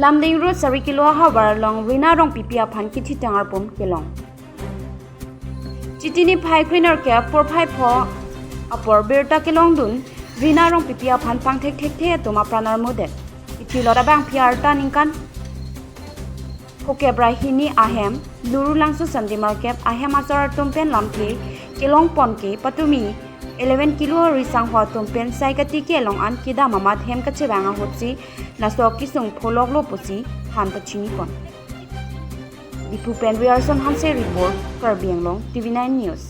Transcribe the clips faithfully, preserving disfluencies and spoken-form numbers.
Lumding Road sari kilo ahavar along Rina Rongpipi aphan kithitang arbum kelong. Chiti niphai krenerkep porphai pho apor birta kelongdun Rina Rongpipi aphan pangthek thekthe atum apran armudet. Ithilot abangpi arta ningkan phokep ra hini ahem Lurulangso Sunday Market ahem asor atum pen lamthe kelongpon ke patumi eleven kilo risangho atum pen sai katiki along an kedam amat hem kachevang ahutsi laso akesung pholoklo pusi han pachinipon. Diphu pen Riarson Hanse report, Karbi Anglong T V nine News.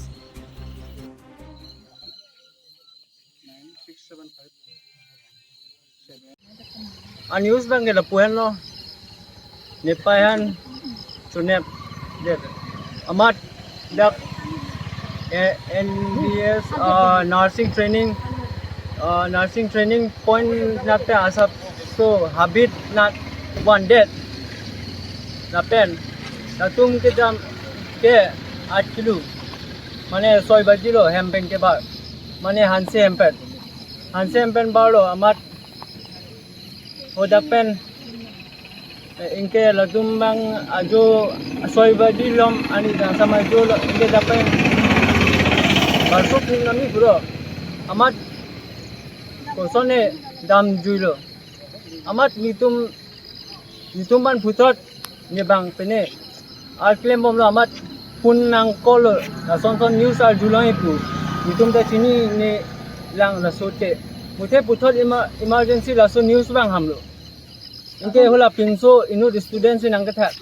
A-news abang ke lapu henlo. Nepei aphan chonep det. Amat dak, eh, N B S, ah, nursing training, ah, nursing training point nat asapso habit nat vandet. Lapen latum kedam ke aat kilo. Mane soi baji lo hem pen kebar. Mane Hanse hem pen. Hanse hem pen barlo amat hadak pen, eh, anke latum abang ajo soi baji lom ani dangsam ajo lo anke dak pen barsuk ning nami puro. Amat kosonne damjuilo. Amat netum, netum aphan puthot ne bang pene ar klembomlo amat phone nang call lo, lason son news arjulong ipu. Netum ta chininelang laso te. Muthe puthot emer-, emergency laso news abang hamlo. Anke hala pinso inut student si nangkethat.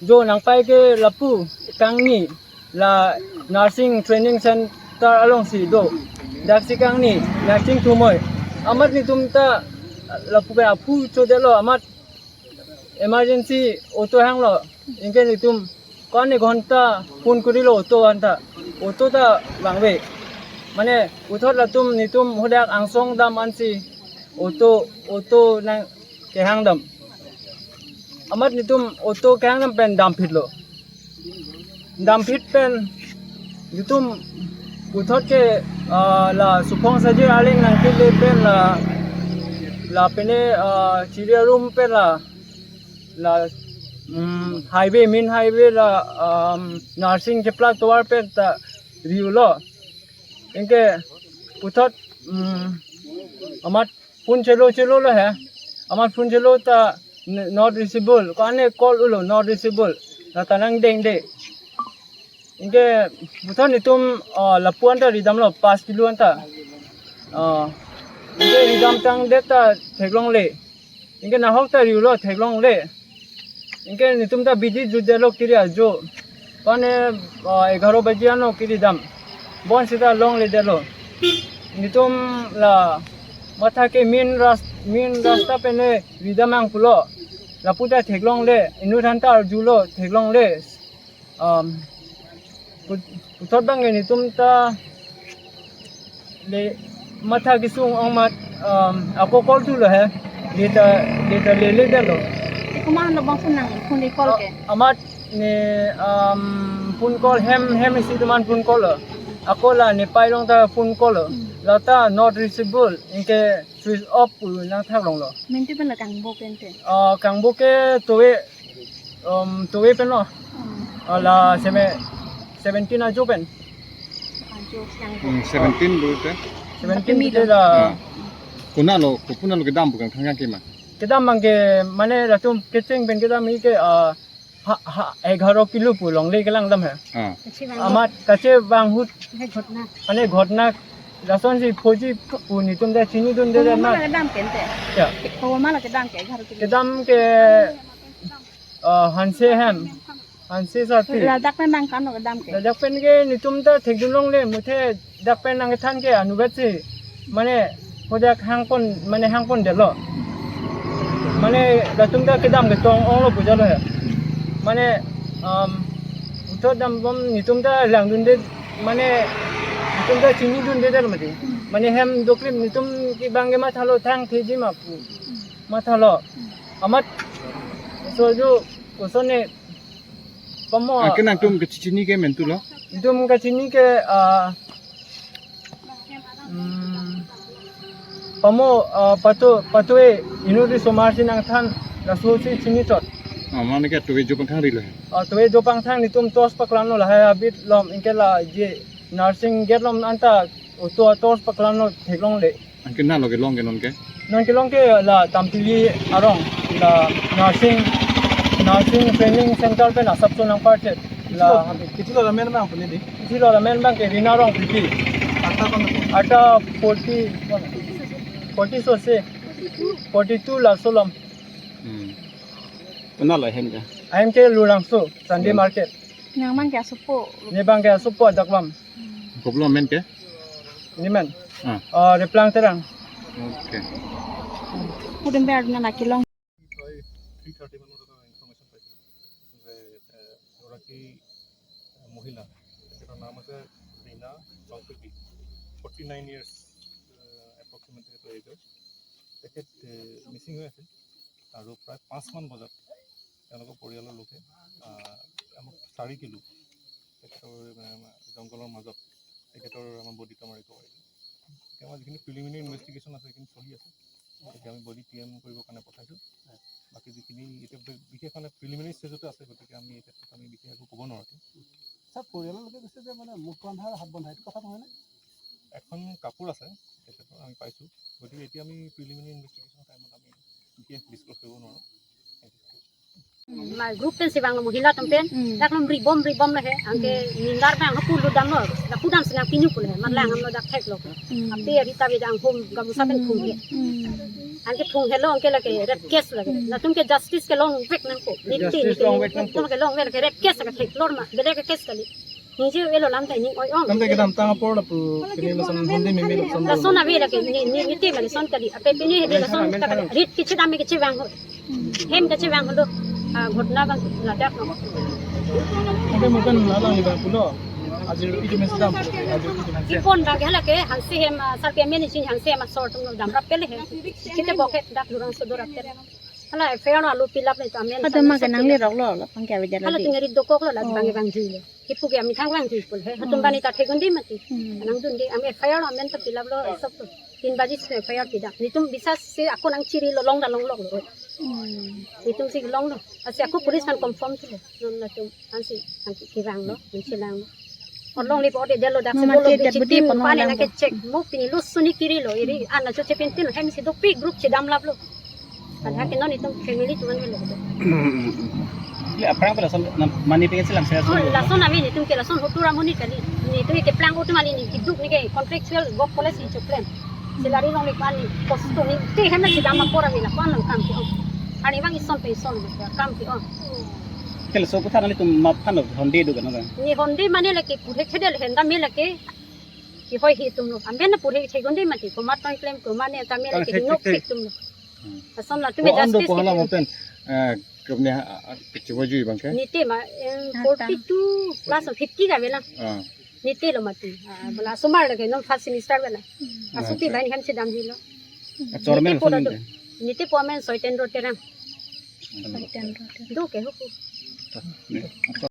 Jo nangpai ke lapu kangni la nursing training center alongsi do. Daksi kangni nursing thumoi. Amat netum ta lapu pen aphu chodetlo amat emergency auto hanglo. Anke netum ko-an ne ghonta phone kurilo auto aphan ta. Auto ta vangve. Mane puthot latum netum hadak angsong dam ansi auto, auto nang kehang dam. Amat netum auto kehang dam pen damphitlo. Damphit pen netum puthot ke, ah, la Suphong Sajir Aling nangkele pen la, la pene, ah, Chiri Arum pen la, la, mm, highway, main highway la, um, nursing cheplak tovar pen ta riulo. Anke puthot, mm, amat phone chelo chelo lo he. Amat phone chelo ta n-, not reachable. Ko-an ne call ulo not reachable. La ta nangdengde. Anke puthot netum, ah, lapu anta ridamlo pas kilo anta. Ah, anke ridam tangdet ta theklongle. Anke nahok ta riulo theklongle. Anke netum ta bidi jutdetlo kiri ajo. Pane, ah, egharo baji ano kiri dam. Bonsita longledetlo. Netum la matha ke main ras-, main rasta pene ridam nang pulo. Lapu ta theklongle. Inut aphan ta arjulo theklongle. Um, put-, puthot abang ke netum ta le matha kesung ong amat, um, ako call thulo he. Data, data leledetlo. Te komat lo bang phone nang, phone di call ke? A-, amat ne, um, phone call hem, hem isi atum aphan phone call lo. Ako la Nepei along ta phone call lo. Hmm. La ta not reachable. Anke switch off pu nangthak longlo. Minti pen la kangbo pen te? Ah, kangbo ke towe, um, towe pen lo. Hmm. Ah, la seme-, seventeen ajo pen. Ajo siang. Hmm, seventeen pu te. Seventeen pen lo. Ah. Konat lo, kopi konat lo kedam pu kangthang kangke ma? Kedam abang ke mane latum kecheng pen kedam ke, ah, ha, ha, egharo kilo pu longle kelang dam he. Ah. Kachevang. Amat kachevang ahut. He ghotna. Mane ghotna lasonsi phoji pu netum ta chinidunde. Komat ma ma la kedam ke te? Ya. Komat ma la kedam ke egharo kilo? Kedam ke, ah, Hanse hem. Hanse sarpi. Ladak pen nang ko-an lo kedam ke? Ladak pen ke netum ta thekdunlongle muthe dak pen nangkethan ke anutvet si. Mane hadak hangpon, mane hangpondetlo. Mane latum ta kedam ketong onglo pu jalo he. Mane, um, puthot dambom netum ta langdunde, mane netum ta chinidundedetlo mati. Mane hem doklip netum ke abang ke mathalo thangtheji ma pu. Mathalo. Amat so jo kosonne pamo. Anke nangtum kachechini ke mentu lo? Netum kachini ke, ah, hmm, pamo, ah, pato, patoe inut risomar si nangthan, Laso si chini chot. Ah, mane ke tuve jo pangthang rilo. Ah, tuve jo pangthang netum torch paklamlo lahai habit lom anke la je nursing gate lom anta auto torch paklamlo theklongle. Anke na loge long ke non ke? Non kelong ke la Tampili arong la nursing, nursing training center pen asap so nang parchet la habit. Kithi lo lamen bang puni di? Kithi lo lamen bang ke Rina Rongpipi. Ata kon? Ata forty, forty so se, forty two laso lom. Hmm. Kona lo ahem ke? Ahem ke Lurangso, Sunday Lurangso. Market. Nang bang ke asopo? Ne bang ke asopo adak bang. Kopilo amen ke? Ne men? Ah. Ah, Replang Terang. Okay. Kudum ber na laki long. প্ৰায় three thirty মানত এটা ইনফৰমেশ্যন পাইছিলোঁ যে, এ, এগৰাকী মহিলা, তেখেতৰ নাম আছে ৰীনা চংকৃতি, ফৰ্টি নাইন ইয়াৰ্ছ এপ্ৰক্সিমেটলি তেখেতৰ এজ হয়। তেখেত, এ, মিচিং হৈ আছিল আৰু প্ৰায় পাঁচমান বজাত তেওঁলোকৰ পৰিয়ালৰ লোকে, আ, আমাক চাৰি কিলো তেখেতৰ, মানে, আমাৰ জংঘলৰ মাজত তেখেতৰ আমাৰ বডি এটা আমাৰ ৰিকভাৰী কৰিলোঁ। এতিয়া আমাৰ যিখিনি প্ৰিলিমিনেৰী ইনভেষ্টিগেশ্যন আছে, সেইখিনি চলি আছে। এতিয়া আমি বডি টি এম কৰিবৰ কাৰণে পঠাইছোঁ। বাকী যিখিনি এতিয়া বি-, বিশেষ মানে প্ৰিলিমিনেৰী ষ্টেজতে আছে, গতিকে আমি এই ক্ষেত্ৰত আমি বিশেষ একো ক'ব নোৱাৰোঁ। ছাৰ, পৰিয়ালৰ লোকে কৈছে যে মানে মুখ বন্ধা আৰু হাত বন্ধা, এইটো কথা নহয়নে? এখন কাপোৰ আছে তেখেতৰ, আমি পাইছোঁ। গতিকে এতিয়া আমি প্ৰিলিমিনেৰী ইনভেষ্টিগেশ্যনৰ টাইমত আমি বিশেষ ডিছকাছ কৰিব নোৱাৰোঁ। Ma group pen si bang lo, mohila atum pen. Hmm. Dak lo ribom ribom lo he. Anke Hmm. nindar bang hapu lo dam lo. Lapu dam si nang pinu pule he. Matlang Hmm. am lo dak thek lo. Hmm. Ape ari ta bidang hum gamusa pen Hmm. thung he. Hmm. Anke thung helo anke lake rape case lake. Hmm. Latum ke justice ke longvek nangpo. Niti Justice niti. Longvek nangpo. Latum ke longvek lake rape case lake thek lor ma. Bele ke case kali. Ningje elo lam ta ning oi ong. Tangte kedamtang apor lapu pini lason hundi mimi lason. Lason ave lake ni ni niti ma lason kali. Ape pini he lason ta rit kichi dam kichi bang ho. Hem kachevang holo, ah, ghotna bang ladak lo. Oke, mungkin alang ni bang pulo. Ajir itu mesti dam. Ajir itu mesti. Ipon bang ke hala ke, hansi hem, ah, sarpi amen ichin hansi hem asor tum dam rap pele he. Kita boket dak durang sodor rap pele. Hala F I R alu pilap le tamen. Ada ma kenang le rok lo, lo pang kya bejala. Hala tingari dokok lo la Oh. bang bang jui le. Kipu ke ami thang vang thipul he. Hatum Hmm. bani ta thegun di mati. Hmm. Nang dun di ami F I R amen ta pilap lo esok to. Tin baji si F I R pidak. Nitum bisa si ako nang chiri lo long da long lok lo. Hmm. Nitum si long lo. Asi ako police kan confirm si lo. Non latum ansi ansi kirang lo, ansi lang lo. Or long lipo de delo dak No, si mati bolo dead bichi body tim pano pale lang nang ke ko. Check mo pini lo suni kiri lo iri ana cho chepin tin hem si dopi group si dam lap lo. Kan hak non itum family tuan melo. Le aphrang pala son na mani pengen silang saya Oh, son. Lason ami nitum ke lason hotu ramuni kali. Nitum ke plang utum ali ni kiduk ni ke contractual work policy cho plan. Salary long ni pan ni post ni te hem na sidam apor ami la pan nang kam ke. Ani bang ison pe ison kam ke. Kela so kuthan ali tum map phan lo honde do kan kan. Ni honde mane lake purhe khedel henda me lake. Ki hoi hi tum lo. Amben na purhe thegonde mati. Ko mat ton klem ko mane ta me Kan lake thek, nok thek, thek. Thek tum lo. Hmm. Ason la Ko tume ando justice pohla kitu. Mopen, eh, kebne ha, ah, kecil baju bang ke? Nite ma, em, Nata. Forty two plus fifty ka bela. Ah. Nite lo mati. Ah, bela sumar lagi non first semester bela. Hmm. Asupi Acha. Bain hem si dam hilo. Ah, chormen Nite po ason dado. Nite. Nite po amen Soiten Ro Terang. Hmm. Soiten Ro Terang. Do ke huku. Ne.